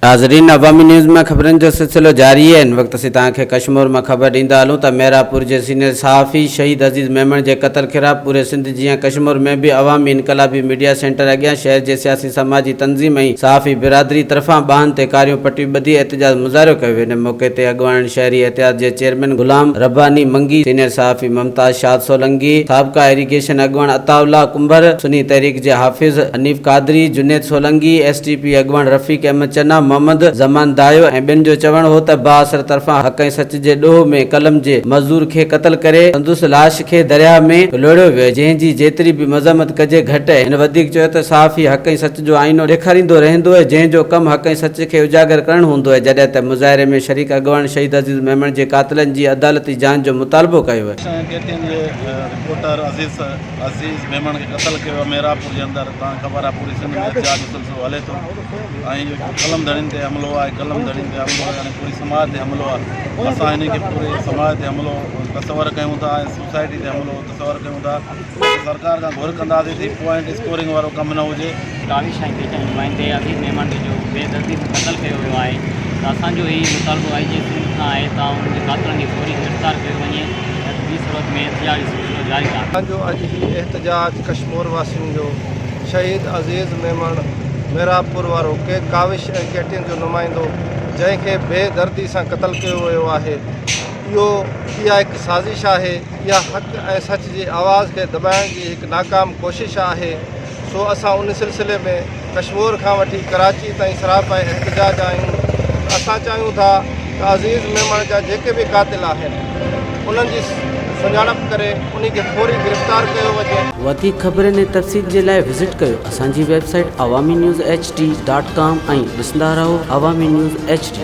ناظرين عوامي نيوز مان خبرن جو سلسلو جاري آهي هن وقت اسين توهان کي ڪشمور مان خبر ڏيندا هلون ته ميرانپور جي سينيئر صحافي شهيد عزيز ميمڻ جي قتل خلاف پوري سنڌ جيان ڪشمور ۾ به عوامي انقلابي ميڊيا سينٽر اڳيان شهر جي سياسي سماجي تنظيم ۽ صحافي برادري طرفان ٻانهن تي ڪاريون پٽيون ٻڌي احتجاج مظاهرو ڪيو ويو ان موقعي تي اڳواڻن شهري اتحاد جي چيئرمين غلام رباني منگي، سينيئر صحافي ممتاز شاد سولنگي، سابقه ايريگيشن اڳواڻ عطاء الله ڪنڀر، سني تحريڪ جي Hafiz Hanif Qadri, Junaid Solangi, S T P اڳواڻ رفيق احمد چنا، محمد زمان دايو ۽ ٻين جو چوڻ هو ته بااثر طرفان حق ۽ سچ جي ڏوهه ۾ قلم جي مزدور کي قتل ڪري سندس لاش کي درياهه ۾ لوڙهيو ويو جنهن جي جيتري به مذمت ڪجي گهٽ آهي. هن وڌيڪ چيو ته صحافي حق ۽ سچ جو آئينو ڏيکاريندو رهندو آهي جنهن جو ڪم حق ۽ سچ کي اجاگر ڪرڻ هوندو آهي جڏهن ته مظاهري ۾ شريڪ اڳواڻ شهيد عزيز ميمڻ جي قاتلن جي عدالتي جاچ جو مطالبو ڪيو. ۽ ڪي ٽي اين جي رپورٽر عزيز عزيز ميمڻ کي قتل ڪيو ويو محرابپور جي اندر توهان کي خبر آهي پوري سنڌ ۾ احتجاج جو سلسلو هلي ٿو ۽ اهو هڪ قلم ڌڻين تي حملو آهي قلم ڌڻين تي حملو يعني پوري سماج تي حملو آهي اسان هن کي پوري سماج تي حملو تصور ڪيون ٿا ۽ سوسائٽي تي حملو تصور ڪيون ٿا سرڪار کان گهر ڪنداسين ته پوائنٽ اسڪورنگ وارو ڪم نه هجي. ڪاوش ۽ ڪيچن نمائندي عزيز ميمڻ کي جو بي دردي سان قتل ڪيو ويو آهي ته اسان جو هي مطالبو آء جي سنڌ کان آهي ته انهن جي قاتلن کي فوري گرفتار ڪيو وڃي نه ته ٻي صورت ۾ احتجاج جو سلسلو جاري رهندو. اسان جو اڄ هي احتجاج ڪشمور واسين جو شهيد عزيز ميمڻ محرابپور وارو ڪي ڪاوش ۽ ڪيٽين جو نمائندو جنهن کي بي دردي سان قتل ڪيو ويو آهي اهو اها هڪ سازش آهي. اها حق ۽ سچ جي آواز کي دٻائڻ جي هڪ ناڪام ڪوشش آهي، سو اسان ان سلسلي ۾ ڪشمور کان وٺي ڪراچي تائين سراپائي احتجاج آهيون ته اسان چاهيون ٿا ته عزيز ميمڻ جا جيڪي به قاتل آهن انهن جي سڃاڻپ ڪري انهي کي فوري گرفتار ڪيو وڃي. وڌيڪ خبرن ۽ تفصيل جي لاء وزٽ ڪيو اسان جي website Awami news H D dot com ۽ ڏسندا رهو عوامي نيوز ايڇ ڊي.